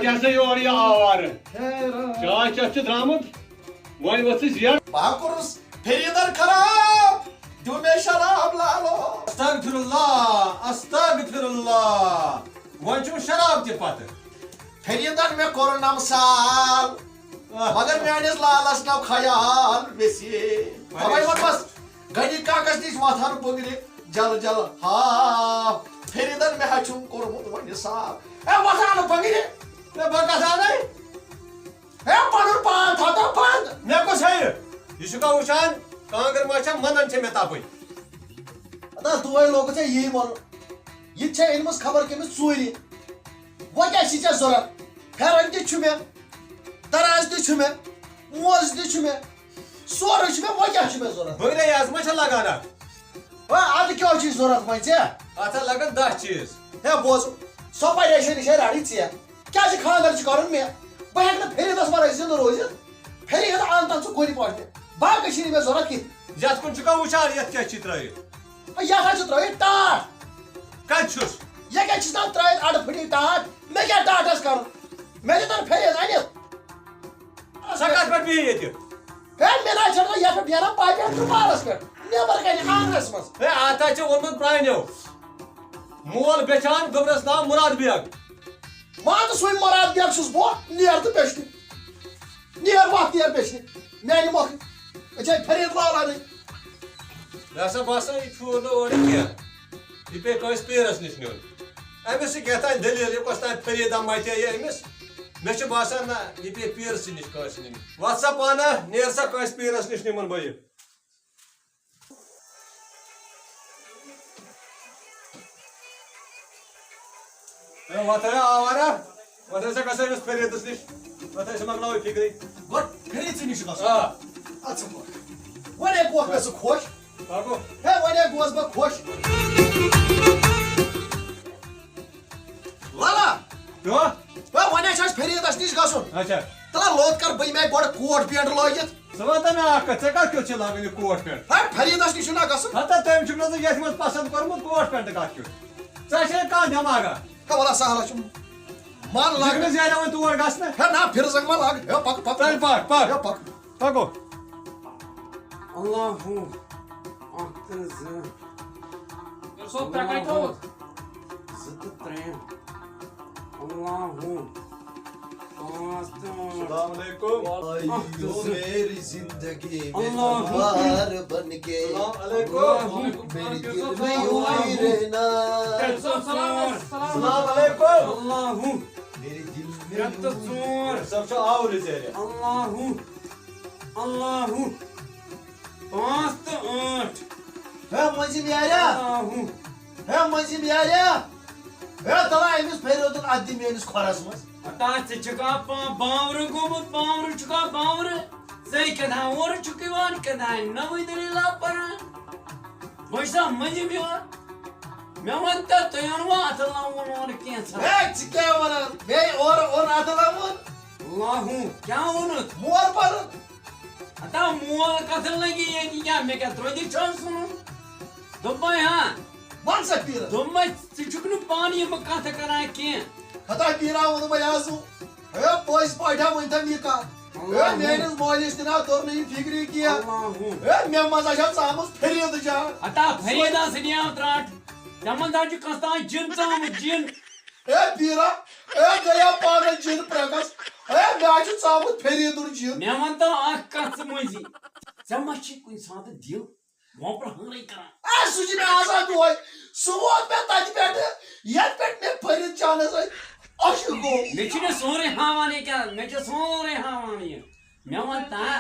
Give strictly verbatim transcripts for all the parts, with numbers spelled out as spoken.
کیٛاہ سا یور یہِ آوارٕ؟ چاے چٮ۪تھ چھُ درٛامُت، وۄنۍ ؤژھٕس یَڈ۔ بہٕ ہا کوٚرُس فریٖدن خراب، دیُت مےٚ شراب لالو۔ استغفر اللہ، استغفر اللہ۔ وۄنۍ چھُم شراب تہِ پتہٕ۔ فریٖدن مےٚ کوٚر نمسال، آہ۔ مگر میٲنِس لالس نو خیال ویسے۔ بڑے تَوَے ووٚنمَس، غنی کاکس نِش وۄتھ ہن بٕنٛگرِ جل جل۔ ہا، فریٖدن مےٚ ہا چھُم کوٚرمُت وۄنۍ حساب۔ اے، وۄتھ ہن بٕنٛگرِ۔ اے، بہٕ کتھ اَنَے؟ اے، پنُن پان تھاو تو بنٛد۔ مےٚ کُس ہیٚیہِ؟ یہِ چھُکھا وٕچھان، کانٛگٕر ما چھےٚ، منٛدن چھےٚ مےٚ تپٕنۍ۔ ادا، دُعٲے لوگُت ژےٚ یی وَنُن۔ یہِ تہِ چھےٚ أنمٕژ خبر کٔمِس ژوٗرِ۔ وۄنۍ کیٛاہ چھِ ژےٚ ضوٚرَتھ؟ پھٮ۪رن تہِ چھُ مےٚ، دراز تہِ چھُ مےٚ، موزٕ تہِ چھُ مےٚ، سورُے چھُ مےٚ، وۄنۍ کیٛاہ چھُ مےٚ ضوٚرَتھ؟ بٕگرے یَس ما چھےٚ لَگان اَتھ؟ وۄنۍ اَدٕ کیٛاہ چھُے ضوٚرَتھ وۄنۍ ژےٚ؟ اَتھ ہا لَگَن دَہ چیٖز۔ ہے بوز، سۄ پریشٲنی چھےٚ رَٹٕنۍ ژےٚ۔ کیٛازِ خانٛدَر چھُ کَرُن مےٚ؟ بہٕ ہٮ۪کہٕ نہٕ فریٖدَس وَرٲے زِندٕ روٗزِتھ۔ فریٖد اَن تَن ژٕ کُنہِ پٲٹھۍ تہِ۔ باقٕے چھِنہٕ مےٚ ضوٚرَتھ کِہیٖنۍ۔ یَتھ کُن چھُکھا وٕچھان، یَتھ کیٛاہ چھِ ترٛٲیِتھ؟ ہے، یَتھ ہا چھِ ترٛٲیِتھ ٹاٹھ۔ کَتہِ چھُس؟ یہِ کَتہِ چھِس تام ترٛٲیِتھ اَڈٕ پھٕٹی ٹاٹھ؟ مےٚ کیٛاہ ٹاٹھَس کَرُن؟ مےٚ دِ تَن فریٖد أنِتھ۔ سۄ کَتھ پٮ۪ٹھ بِہِتھ ییٚتہِ؟ ہے، مےٚ نہ چھَنہٕ یَتھ پٮ۪ٹھ نیران پَے پٮ۪ٹھ چھُ پارَس پٮ۪ٹھ۔ نٮ۪بَر کَنہِ آنٛگنَس منٛز۔ ہے، اَتھ ہا چھِ ووٚنمُت پرٛانیو۔ مول بیٚچھان گوٚبرَس ناو مُراد بیگ۔ مان ژٕ سُے مُراد بیگ چھُس بہٕ، نیر تہٕ بیٚچھنہِ۔ نیر وَتھ نیر بیٚچھنہِ۔ میٛانہِ مۄکھٕ۔ أسۍ چھِ فریٖد لالَنٕے۔ مےٚ ہسا باسان، یہِ چھُ نہٕ اورٕ کینٛہہ۔ یہِ پیٚیہِ کٲنٛسہِ پیٖرَس نِش نیُن۔ أمِس چھِ کیٛاہ تام دٔلیٖل، یہِ کۄس تام فریٖدا مَتے یہِ أمِس۔ مےٚ چھُ باسان، نہ، یہِ پیٚیہِ پیٖرسٕے نِش کٲنٛسہِ نِنۍ۔ وَتھ سا پانہ، نیر سا کٲنٛسہِ پیٖرَس نِش نِمَن بہٕ یہِ۔ اے، وَتھ ہے آوارہ، وَتھ ہے سا گژھو أمِس فریٖدَس نِش، وَتھ ہے سا مۄکلاوو فِکرٕے۔ گۄڈٕ فریٖد سٕے نِش گژھو۔ آ۔ اَدٕ سا وَتھ۔ وۄنۍ ہے گوٚو مےٚ سُہ خۄش۔ پَکو۔ ہے، وۄنۍ ہے گوس بہٕ خۄش۔ لالا۔ کیٛاہ؟ ہے، وۄنۍ ہے چھُ اَسہِ فریٖدَس نِش گژھُن۔ اچھا۔ تَلہ لوٚت کر بہٕ یِمے گۄڈٕ کوٹ پینٹ لٲگِتھ۔ ژٕ وَن تہٕ مےٚ اَکھ کَتھ، ژےٚ کَتھ کیُتھ چھُے لاگُن یہِ کوٹ پینٹ؟ ہے، فریٖدَس نِش چھُنہ گژھُن۔ ہَتہ تٔمۍ چھُکھ نہ ژٕ یَتھ منٛز پَسنٛد کوٚرمُت کوٹ پینٹ کَتھ کیُتھ؟ ژےٚ چھے کانٛہہ دٮ۪ماغا؟ ہے، وَلہ سہلہ چھُم۔ من لَگہٕ۔ لَگہٕ نہٕ زیادٕ وۄنۍ تور گژھنہٕ۔ ہے، نہ، پھِرٕ زَنگ ما لَگ۔ ہے، پَکھ، پَکھ۔ تیٚلہِ پَکھ، پَکھ۔ ہے، پَکھ۔ پَکو۔ اللہ ہو، اکھ تہٕ زٕ۔ یہِ صٲب، ترٛےٚ کَتہِ تھوٚوُتھ؟ زٕ تہٕ ترٛےٚ۔ اللہ ہو، پانٛژھ تہٕ ٲٹھ۔ السلام علیکم۔ اکھ تہٕ زٕ۔ میری زندگی میں اللہ ہو۔ تلوار بن کے۔ السلام علیکم۔ اللہ ہو۔ میرے دل میں یوں ہی رہنا۔ ترٛےٚ تہٕ ژور۔ السلام علیکم۔ اللہ ہو۔ میرے دل میں ترٛےٚ تہٕ ژور۔ سب چھُ آورٕ زیرِ۔ اللہ ہو۔ اللہ ہو۔ پانٛژھ تہٕ ٲٹھ۔ ہے مٔنٛزِم یارا۔ اللہ ہو۔ ہے مٔنٛزِم یارا۔ ہے تَلہ أمِس پھیرِو تہٕ اَتھ دِ میٲنِس کھۄرَس منٛز۔ ہتا ژٕ چھُکھا پا-، بانٛورٕ گوٚمُت، بانٛورٕ چھُکھا بانٛورٕ؟ ژے کیٛاہ تام اورٕ چھُکھ یِوان، کیٛاہ تام نٔوٕے دٔلیٖلہ پَران۔ وۄنۍ چھُ سا مٔنٛزِم یِوان۔ مےٚ وَن تہٕ تُہۍ اوٚنوا اَتھ لَوُن وَوُن کینٛژھا؟ ہے، ژٕ کیٛاہ وَنان؟ مےٚ اورٕ اوٚن اَتھ لَوُن۔ اللہ ہو، کیٛاہ ووٚنُتھ؟ مول پَرُن۔ ہتا مول کتھ لگی ییٚتہِ کیٛاہ؟ مےٚ کیٛاہ درٛۄجہِ چھُ سُنُن؟ دوٚپمَے ہا۔ وَن سا پیٖرا۔ دوٚپمَے ژٕ چھُکھ نہٕ پانہٕ یِم کَتھٕ کران کینٛہہ۔ ہتا پیٖرا ووٚنمَے آز۔ ہے پٔزۍ پٲٹھۍ ہا ؤنۍ تَم یہِ کَتھ۔ ہے اللہ۔ میٲنِس مٲلِس تہِ نہ توٚر نہٕ یہِ فِکرِ کینٛہہ۔ اللہ۔ ہے مےٚ منٛز ہا چھےٚ ژامٕژ فریٖد جان۔ ہتا فریٖدا سۭتۍ آو ترٛاٹھ۔ ژےٚ منٛز ہا چھُ کانٛہہ تام جِن ژامُت، جِن۔ اے پیرا، اے گیا پاگل جن پرکس، اے مےٚ چھُ ژامُت فریٖدُن جن۔ مےٚ وَن تہٕ اکھ کتھ ژٕ مٔنٛزی، ژےٚ ما چھِ کُنہِ ساتہٕ دِل وۄپرٕ ہٲنٕے کران؟ اے سُہ چھُ مےٚ آسان دۄہے، سُہ ووت مےٚ تتہِ پٮ۪ٹھٕ، یتھ پٮ۪ٹھ مےٚ فرید جانس سۭتۍ عاشق گوٚو۔ مےٚ چھُ نہٕ سورُے ہاوان یہِ کیٛاہ، مےٚ چھُ سورُے ہاوان یہِ۔ مےٚ وَن تا،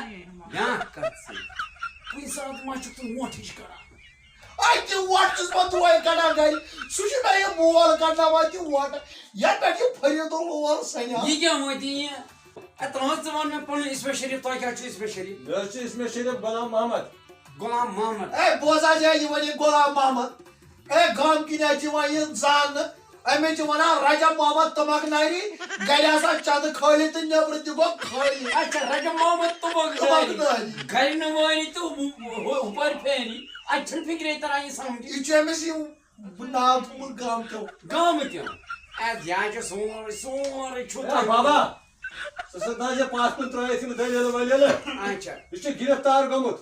بیٛاکھ کَتھ ژٕ۔ کُنہِ ساتہٕ ما چھُکھ ژٕ وۄٹھ ہِش کَڑان؟ اَتہِ تہِ وۄٹھ چھُس بہٕ دۄہَے کَڑان گَرِ۔ سُہ چھُ مےٚ یہِ مول کَڑناوان تہِ وۄٹھ۔ یَتھ پٮ۪ٹھ یہِ فریٖدُن لول سَنیٛا۔ یہِ کیٛاہ وٲتی یہِ؟ اے، ترٛاو ژٕ وَن مےٚ پَنُن اسمِ شریٖف، تۄہہِ کیٛاہ چھُو اسمِ شریٖف؟ مےٚ حظ چھُ اسمِ شریٖف غلام محمد۔ غلام محمد۔ اے، بوز حظ، ہے، یہِ وَنہِ غلام محمد۔ اے، گامہٕ کِنۍ حظ چھِ یِوان یہِ زاننہٕ۔ أمِس چھِ وَنان رجب محمد تُمبکھ ناری، گرِ آسان چندٕ خٲلی تہٕ نیٚبرٕ تہِ گوٚو خٲلی۔ اچھا، رجب محمد تُمبکھ ناری۔ تُمبکھ ناری۔ گرِ نہٕ وٲری تہٕ ہُہ-، ہُہ-، ہُپٲرۍ پھیری۔ اَتہِ چھُنہٕ فِکرے تران یہِ سَمجھ۔ یہِ چھُ أمِس یہِ ناو تھوٚومُت گامہٕ کیو۔ گامہٕ کیو۔ اے، یہِ حظ چھُ سورُے، سورُے چھُ اے تۄہہِ۔ بابا، ژٕ سا دَزِ پَتھ کُن ترٛٲیِتھ یِم دٔلیٖلہٕ ؤلیٖلہٕ۔ اچھا۔ یہِ چھُ گِرفتار گوٚمُت۔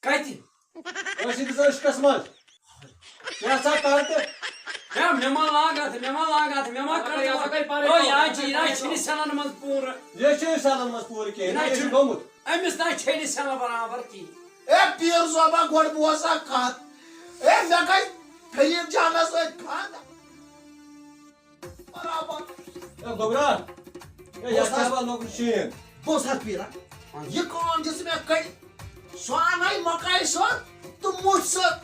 کَتہِ؟ أسۍ چھِ دِژ عشقَس منٛز۔ کیٛاہ سا کَر تہٕ؟ ہے، مےٚ ما لاگ اَتھ، مےٚ ما لاگ اَتھ، مےٚ ما کَر یہِ ہسا گٔے پَرٕنۍ۔ او، یہِ حظ چھِ، یہِ حظ چھِنہٕ سٮ۪لَن منٛز پوٗرٕ۔ یہِ چھُ سٮ۪لَن منٛز پوٗرٕ کینٛہہ، یہِ نہ یہِ چھُ چھُنہٕ۔ گوٚمُت۔ أمِس نہ چھیٚلہِ سٮ۪لَن برابر کِہیٖنۍ۔ اے پیٖر صٲبا، گۄڈٕ بوز سا کَتھ۔ اے مےٚ کَتہِ فرید جانَس سۭتۍ خانٛدر؟ برابر۔ اے گوٚبرا، اے یَتھ کیٛاہ بَنووُکھ شیٖن؟ بوز حظ پیٖرا، یہِ کٲم دِژ مےٚ کٔرِتھ۔ سُہ اَنَے مَکایہِ سۭتۍ تہٕ مُٹھۍ سۭتۍ۔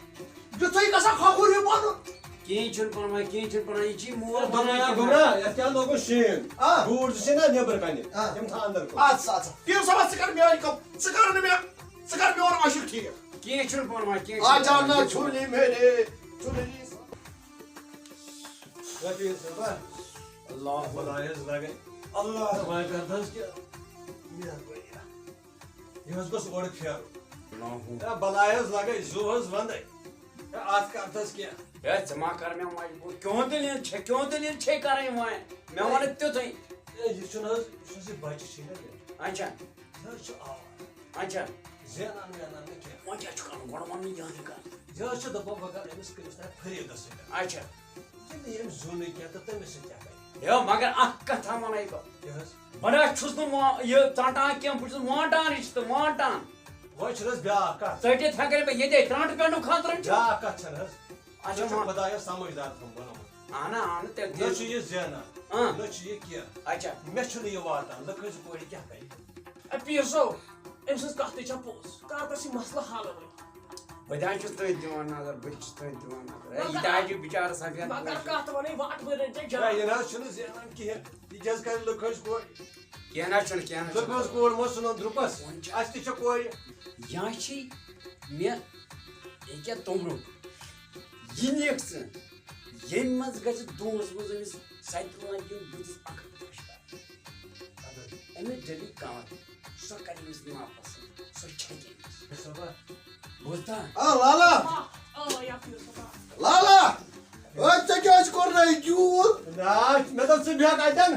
یُتھُے گژھان کھۄکھُر ہیوٗ بَنُن۔ کِہیٖنۍ چھُنہٕ پَرواے، کِہیٖنۍ چھُنہٕ پَرواے، یہِ چھِ یہِ مول اے گوٚبرا، بَنان۔ گوٚبرا، یَتھ کیٛاہ لوگُن شیٖن؟ آ۔ بوٗٹ زٕ چھِ نہ نیٚبرٕ کَنہِ، آ۔ تِم تھاو اَندَر کُن۔ اَدٕ سا، اَدٕ سا۔ پیٖر صٲبا، ژٕ کَر میٛٲنۍ کٲم، ژٕ کَر نہٕ مےٚ، ژٕ کَر میون عاشق ٹھیٖک۔ کِہیٖنۍ چھُنہٕ پَرواے، کِہیٖنۍ چھُنہٕ اچانک پَرواے۔ چھُنہٕ یہِ میرے، چھُنہٕ یہِ۔ رفیٖق صٲبا، اللہ خۄدایَس لَگَے۔ اللہ تبارک و تعالیٰ ہَس کیٛاہ مہربٲنی۔ یہِ حظ گوٚژھ اورٕ پھیرُن۔ اللہ۔ ہے، بَلاے حظ لَگَے، زُو حظ وَندَے۔ ہے، اَتھ کَر تھَس کینٛہہ۔ ہے، ژٕ ما کَر مےٚ مجبوٗر؟ کیون دٔلیٖل چھےٚ، کیون دٔلیٖل چھے کَرٕنۍ وۄنۍ؟ مےٚ وَنہٕ تیُتھُے۔ ہے، یہِ چھُنہٕ حظ، یُس حظ یہِ بَچہِ چھُے نہ مےٚ، اچھا، یہِ حظ چھُ آوارٕ۔ اچھا۔ زینان وینان نہٕ کینٛہہ۔ وۄنۍ کیٛاہ چھُ کَرُن؟ گۄڈٕ وَن مےٚ یہِ ہَن کَر۔ یہِ حظ چھُ دَپان، بہٕ کَرٕ أمِس، کٔمِس تام فریٖدَس سۭتۍ۔ اچھا۔ ییٚلہِ نہٕ ییٚمۍ زیُنٕے کینٛہہ تہٕ تٔمِس سۭتۍ کیٛاہ کَرِ؟ ہے، مگر اَکھ کَتھا وَنَے بہٕ۔ کیٛاہ حظ؟ بہٕ نہ حظ چھُس نہٕ وا-، یہِ ژَٹان کینٛہہ، بہٕ چھُس وانٹان رِشتہٕ، وانٹان۔ وۄنۍ چھِ حظ بیٛاکھ کَتھ۔ ژٔٹِتھ ہٮ۪کَے بہٕ ییٚتے، ترٛنٛڈٕ پٮ۪نٛڈُک خطرٕ چھُ۔ بیٛاکھ کَتھ چھَنہٕ حظ۔ اچھا، ژےٚ چھُکھ وَن۔ خۄدایَس سَمٕجھ دار تھوٚمُت بَنومُت۔ اَہَن، اَہَن، تیٚلہِ نہ چھُ یہِ زینان، اۭں۔ نہ چھُ یہِ کینٛہہ۔ اچھا۔ مےٚ چھُنہٕ یہِ واتان، لُکہٕ ہٕنٛزِ کورِ کیٛاہ کَرِ؟ اے پیٖر صٲب، أمۍ سٕنٛز کَتھٕے چھےٚ پوٚز۔ کر تَس یہِ مسلہٕ حل وۄنۍ۔ بہٕ تہِ حظ چھُس تٔتھۍ دِوان نظر، بہٕ تہِ چھُس تٔتھۍ دِوان نظر۔ ہے، مگر یہِ تہِ حظ چھُ بِچارٕ سفید مگر پوش۔ کَتھ وَنَے، وَٹ ؤرِن ژےٚ ہے، جان۔ یہِ نہ حظ چھُنہٕ زینان کِہیٖنۍ۔ یہِ کیٛازِ کَرِ لُکہٕ ہٕنٛزِ کورِ؟ کینٛہہ نہ حظ چھُنہٕ، کینٛہہ نہ حظ لُکہٕ چھُنہٕ۔ ہٕنٛز کورِ ما ژھٕنُن درٛوٚپَس؟ وۄنۍ چھِ اَسہِ تہِ چھےٚ کورِ۔ یا چھِ مےٚ ییٚکیٛاہ توٚمرُک یہِ نِکھ ژٕ، ییٚمہِ منٛز گژھِ دۄہَس منٛز أمِس سَتہِ لَٹہِ یُن بٕتھِس اَکھ اَکھ پھَش کَرُن۔ أمِس ڈٔلی کَتھ، سۄ کَرِ أمِس ناپَسنٛد، سۄ چھَکہِ أمِس۔ بوٗزتھا؟ آ لالا، آ، آ، یا پیٖر صٲب، آ۔ لالا، أتۍ ژےٚ کیٛازِ کوٚر نہٕ یہِ کیوٗل؟ نہ، مےٚ دوٚپ ژٕ بیٚہہ کَتٮ۪ن؟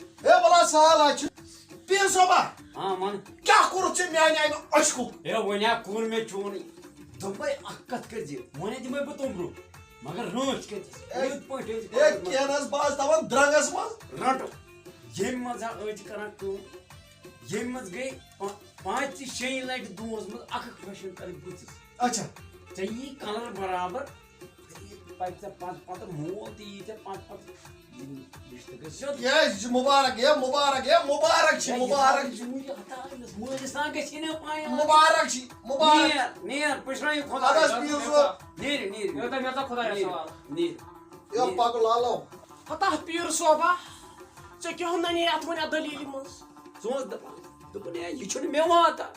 ہے بَلا سہل ہا چھُ۔ پیٖر صٲبا، ہاں، وَن۔ کیٛاہ کوٚرُتھ ژےٚ میٛانہِ اَمہِ عشقُک؟ ہے، وۄنۍ ہا کوٚر مےٚ چون۔ دوٚپمَے اَکھ کَتھ کٔرۍ زِ، وۄنۍ ہا دِمَے بہٕ توٚمرُک، مگر رٲنٛچ کٔرۍ زِ۔ ہے، یِتھ پٲٹھۍ حظ ہے، کینٛہہ نہ حظ، بہٕ حظ تھاوَن درٛنٛگَس منٛز۔ رَٹو۔ ییٚمہِ منٛز ہا أسۍ چھِ کَران کٲم، ییٚمہِ منٛز گٔے پا-، پانٛژِ شیٚیہِ لَٹہِ دۄہَس منٛز اَکھ اَکھ پھَش کَرٕنۍ بٕتھِس۔ اچھا۔ ژےٚ یی کَلَر برابر، پَکہِ ژےٚ پَتہٕ پَتہٕ مول تہِ یی ژےٚ پَتہٕ پَتہٕ۔ یہِ رِشتہٕ گژھِ سیوٚد۔ یے، یہِ چھِ مُبارک، یے مُبارک، یے مُبارک چھِ، ہے، یہِ مُبارک تھاو چھِ۔ یہِ ہَتاو أمِس، مٲلِس تام گژھِ ہے نہٕ پَے۔ مُبارک چھِ، مُبارک۔ نیر، نیر، پُشرٲیِو خۄدایَس۔ اَدٕ حظ پیٖر صٲب۔ نیر، نیر، مےٚ دوٚپ، مےٚ دوٚپ خۄدایَس نیر، حوالہٕ۔ نیر۔ یہِ پَکو لالو۔ ہتا پیٖر صٲبا، ژےٚ کیٛاہ نَنے اَتھ وۄنۍ اَتھ دٔلیٖلہِ منٛز؟ ژٕ اوس دَپان، دوٚپُن، ہے، یہِ چھُنہٕ مےٚ واتان۔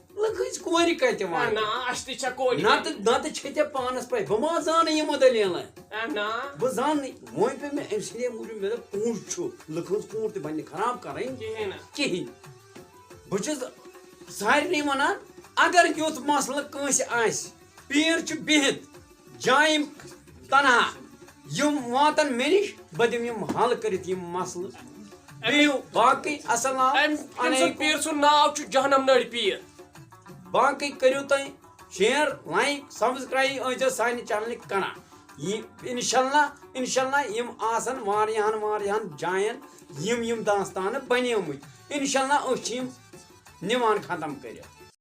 لُکہٕ ہٕنٛزِ کورِ کَتہِ اے واتہِ؟ نا، اَسہِ تہِ چھےٚ کورِ۔ نَتہٕ، نَتہٕ چھے ژےٚ پانَس پَے، بہٕ ما زانہٕ یِمہٕ دٔلیٖلہٕ؟ اے نا۔ بہٕ زانہٕ نہٕ۔ وۄنۍ پیوٚو مےٚ أمۍ سٕنٛدے موٗجوٗب، مےٚ دوٚپ، کوٗر چھُ، لُکہٕ ہٕنٛز کوٗر تہِ بَنہِ نہٕ خراب کَرٕنۍ کِہیٖنۍ نہٕ۔ کِہیٖنۍ۔ بہٕ چھُس سارنٕے وَنان، اگر یُتھ مسلہٕ کٲنٛسہِ آسہِ، پیٖر چھُ بِہِتھ جایہِ تنہا، یِم واتَن مےٚ نِش، بہٕ دِمہٕ یِم حل کٔرِتھ یِم مسلہٕ۔ بِہِو باقٕے، السلام أمۍ، أمۍ سُنٛد علیکُم۔ پیٖر سُنٛد ناو چھُ جہنم نٔرۍ پیٖر۔ باقٕے کٔرِو تُہۍ share، like، subscribe، ٲسۍزیو سانہِ channelٕکۍ کران۔ یہِ انشاءاللہ، انشاءاللہ یِم آسَن واریاہَن، واریاہَن جایَن یِم، یِم داستانہٕ بَنیمٕتۍ۔ انشاءاللہ أسۍ چھِ یِم نِوان ختم کٔرِتھ۔